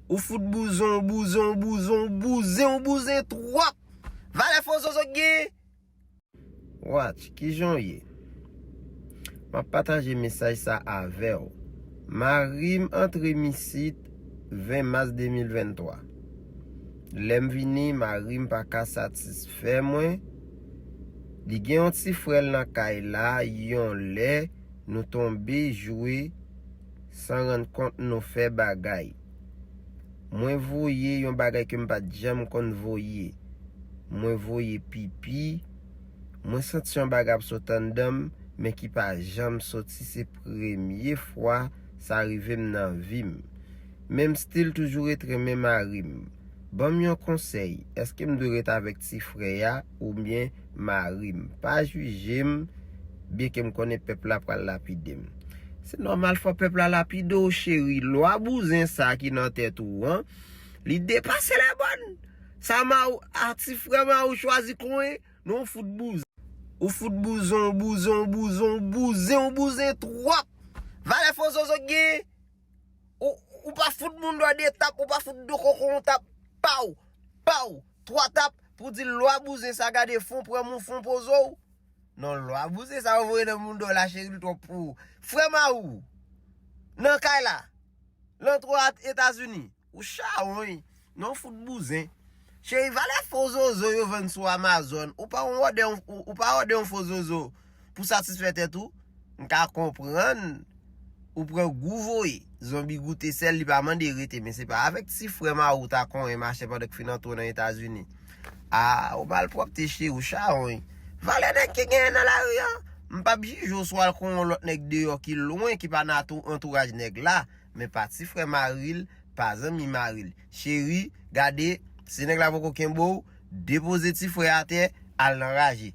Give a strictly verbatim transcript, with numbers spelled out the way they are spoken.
Ou fout bouzon, ou bouzon, ou bouzon, ou bouzen, ou bouzen twòp. Valè fo zozo k gen. Watch, kijan w ye? M ap pataje mesaj sa avè w. Mari m antre m isit ven mas de mil venntwa. Lè m vini, mari m pa ka satisfè mwen. Li gen yon ti frè l nan kay la, yon lè nou tonbe jwe san rann kont nou fè bagay. Mwen voye yon bagay ke m pa t janm konn voye. Mwen voye pipi. Mwen santi yon bagay ap sot anndan m, men ki pa janm soti. Se premye fwa sa rive m nan vi m. Men m still toujou ret renmen mari m. Ban m yon konsèy, èske m dwe ret avèk ti frè a oubyen mari m? Pa jije m, byenke m konnen pèp la pral lapide m. Se nòmal, fò pèp la lapide w, cheri. Lwa bouzen sa ki nan tèt ou an, li depase lèbòn. Sa ma ou, a ti frè ma ou chwazi konyen, non, ou fout bouzen. Ou fout bouzon, ou bouzon, ou bouzon, ou bouzen, ou bouzen twòp. Valè fo zozo k gen. Ou, ou pa fout moun dò de tap, ou pa fout do koko yon tap. Paw, paw, twa tap, pou di lwa bouzen sa gade fon pran moun fon pozo w. Non, lwa bouzen sa yo voye nan moun dò la, cheri, li twòp pou ou. Frè ma ou, nan kay la, lantro Etazini, ou chawony, non, fout bouzen. Cheri, valè fo zozo yo vann sou Amazon. Ou pa wòde yon, ou, ou pa wòde yon fo zozo pou satisfè tèt ou. M ka konprann ou pran gou voye. Zonbi goute sèl, li pa mande rete, men se pa avèk ti frè ma ou ta konyen mache pandan k fin antre w nan Etazini. A, ou malpwòpte cheri, ou chawony. Valè nèg ki genyen nan lari an, m p ap jije w si w al konyen yon lòt nèg deyò ki lwen, ki pa nan atou-, antouraj nèg la, men pa ti frè mari l, pa zanmi mari l. Cheri, gade, si nèg la poko kenbe w, depoze ti frè atè, al nan raje.